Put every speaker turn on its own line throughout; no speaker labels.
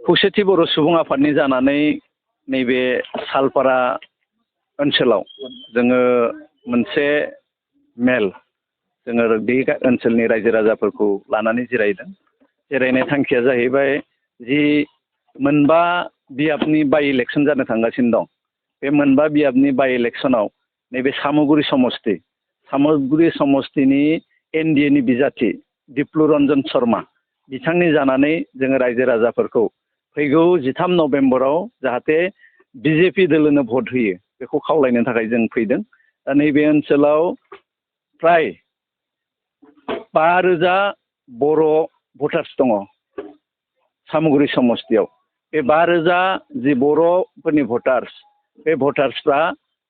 खौसेथि बर' सुबुं आफादनि जानानै नैबे सालपारा ओनसोलाव जोङो मोनसे मेल जोङो बे ओनसोलनि रायजो राजाफोरखौ लानानै जिरायदों। जिरायनाय थांखिया जाहैबाय जि मोनबा बियाबनि बाइ इलेक्सन जानो थांगासिनो दं। बे मोनबा बियाबनि बाइ इलेक्सनाव नैबे सामुगुरि समस्तिनि एनडिएनि बिजाथि दिप्लु रन्जन शर्मा बिथांनि जानानै जोङो रायजो राजाफोरखौ फैगौ 13 नभेम्बराव जाहाथे बिजेपि दोलोनो भट होयो बेखौ खावलायनो थाखाय जों फैदों। दा नैबे ओनसोलाव फ्राय 5,000 बर' भटार्स दङ सामुगुरि समस्तियाव। बे 5,000 जि बर'फोरनि भटार्स बे भटार्सफ्रा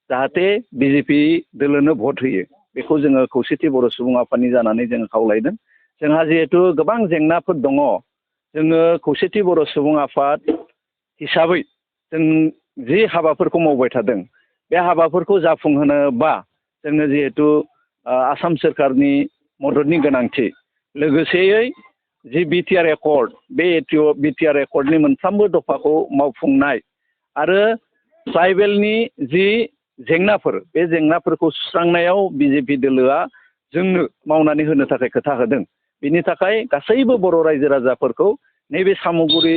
जाहाथे बिजेपि दोलोनो भट होयो बेखौ जोङो खौसेथि बर' सुबुं आफादनि जानानै जोङो खावलायदों। जोंहा जिहेथु गोबां जेंनाफोर दङ, जोङो खौसेथि बर' सुबुं आफाद हिसाबै जों जि हाबाफोरखौ मावबाय थादों बे हाबाफोरखौ जाफुंहोनोबा जोंनो जिहेथु आसाम सोरखारनि मददनि गोनांथि, लोगोसेयै जि बिटिआर एकर्ड बे बिटिआर एकर्डनि मोनफ्रोमबो दफाखौ मावफुंनाय आरो ट्राइबेलनि जि जेंनाफोर बे जेंनाफोरखौ सुस्रांनायाव बिजेपि दोलोआ जोंनो मावनानै होनो थाखाय खोथा होदों। बिनि थाखाय गासैबो बर' रायजो राजाफोरखौ नैबे सामुगुरि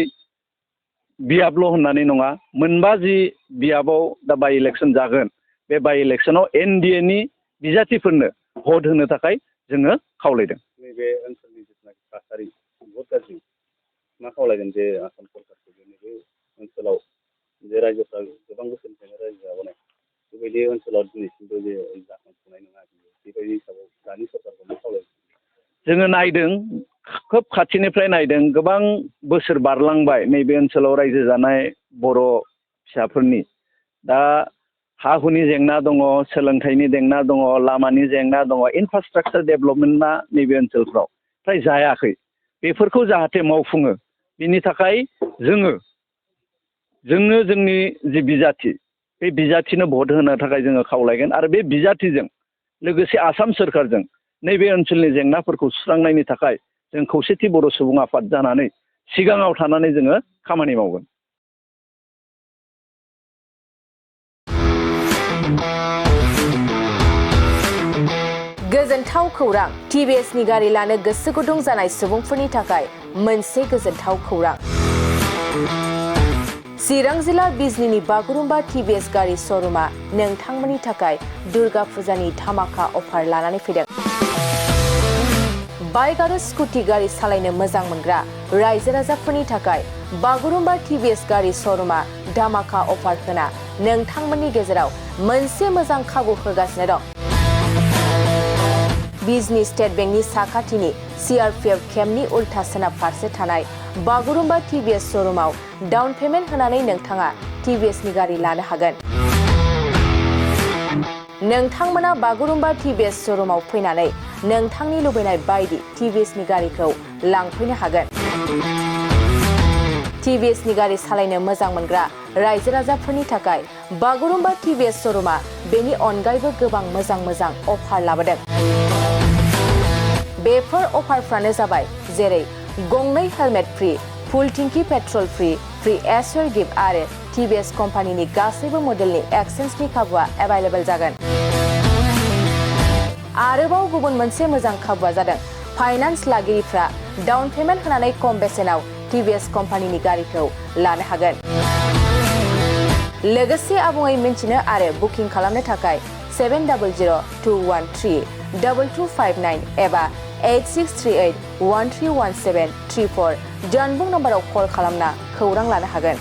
बियाबल' होननानै नङा, मोनबा जि बियाबाव दा बाइ इलेक्सन जागोन बे बाइ इलेक्सनाव एनडिएनि बिजाथिफोरनो भट होनो थाखाय जोङो खावलायदों। नैबे ओनसोलनि जिथुनाखि थासारि बहुत गाज्रि, मा खावलायगोन जे आसाम सरकारखौ नैबे ओनसोलाव जे रायजोफ्रा गोबां बोसोरनिफ्रायनो रायजो जाबोनाय बेबायदि ओनसोलाव दिनैसिमबो जे जाखांफुनाय नङा, बेबायदि हिसाबाव दानि सरकारखौ मा खावलायगोन? जोङो नायदों, खोब खाथिनिफ्राय नायदों, गोबां बोसोर बारलांबाय नैबे ओनसोलाव रायजो जानाय बर' फिसाफोरनि। दा हा हुनि जेंना दङ, सोलोंथाइनि जेंना दङ, लामानि जेंना दङ, इनफ्रास्ट्राक्चार डेभेलपमेन्टआ नैबे ओनसोलफ्राव फ्राय जायाखै। बेफोरखौ जाहाथे मावफुङो बिनि थाखाय जोङो जोंनि जि बिजाथि बे बिजाथिनो भट होनो थाखाय जोङो खावलायगोन आरो बे बिजाथिजों लोगोसे आसाम सोरखारजों नैबे ओनसोलनि जेंनाफोरखौ सुस्रांनायनि थाखाय जों खौसेथि बर' सुबुं आफाद जानानै सिगाङाव थानानै जोङो खामानि मावगोन।
गोजोनथाव खौरां। टिभिएसनि गारि लानो गोसो गुदुं जानाय सुबुंफोरनि थाखाय मोनसे गोजोनथाव खौरां। चिरां जिल्ला बिजनीनि बागुरुम्बा टिभिएस गारि श'रुमा नोंथांमोननि थाखाय दुर्गा फुजानि धामाका अफार लानानै फैदों। बाइक आरो स्कुटि गारि सालायनो मोजां मोनग्रा रायजो राजाफोरनि थाखाय बागुरुम्बा टिभिएस गारि श'रुमा धामाका अफार होना नोंथांमोननि गेजेराव मोनसे मोजां खाबु होगासिनो दं। बिजनी स्टेट बेंकनि साखाथिनि सीआरपीएफ केम्पनि उल्था सोनाब फारसे थानाय बागुरुम्बा टिभिएस श'रुमाव डाउन पेमेन्ट होनानै नोंथाङा टिभिएसनि गारि लानो हागोन। नोंथांमोना बागुरुम्बा टिभिएस श'रुमाव फैनानै नोंथांनि लुबैनाय बायदि टिभिएसनि गारिखौ लांफैनो हागोन। टिभिएसनि गारि सालायनो मोजां मोनग्रा रायजो राजाफोरनि थाखाय बागुरुम्बा टिभिएस श'रुमा बेनि अनगायैबो गोबां मोजां अफार लाबोदों। बेफोर अफारफ्रानो जाबाय जेरै गंनै हेलमेट फ्रि, फुल टिंकि पेट्रल फ्रि एसुर गिफ्ट आरो टिभिएस कम्पानिनि गासैबो मडेलनि एक्सचेन्जनि खाबुआ एभेलेबल जागोन। आरोबाव गुबुन मोनसे मोजां खाबुआ जादों फाइनान्स लागिरिफ्रा डाउन पेमेन्ट होनानै खम बेसेनाव टिभिएस कम्पानिनि गारिखौ लानो हागोन। लोगोसे आबुङै मिन्थिनो आरो बुकिं खालामनो थाखाय 7002132259 एबा 8638131734 जानबुं नम्बराव कल खालामना खौरां लानो हागोन।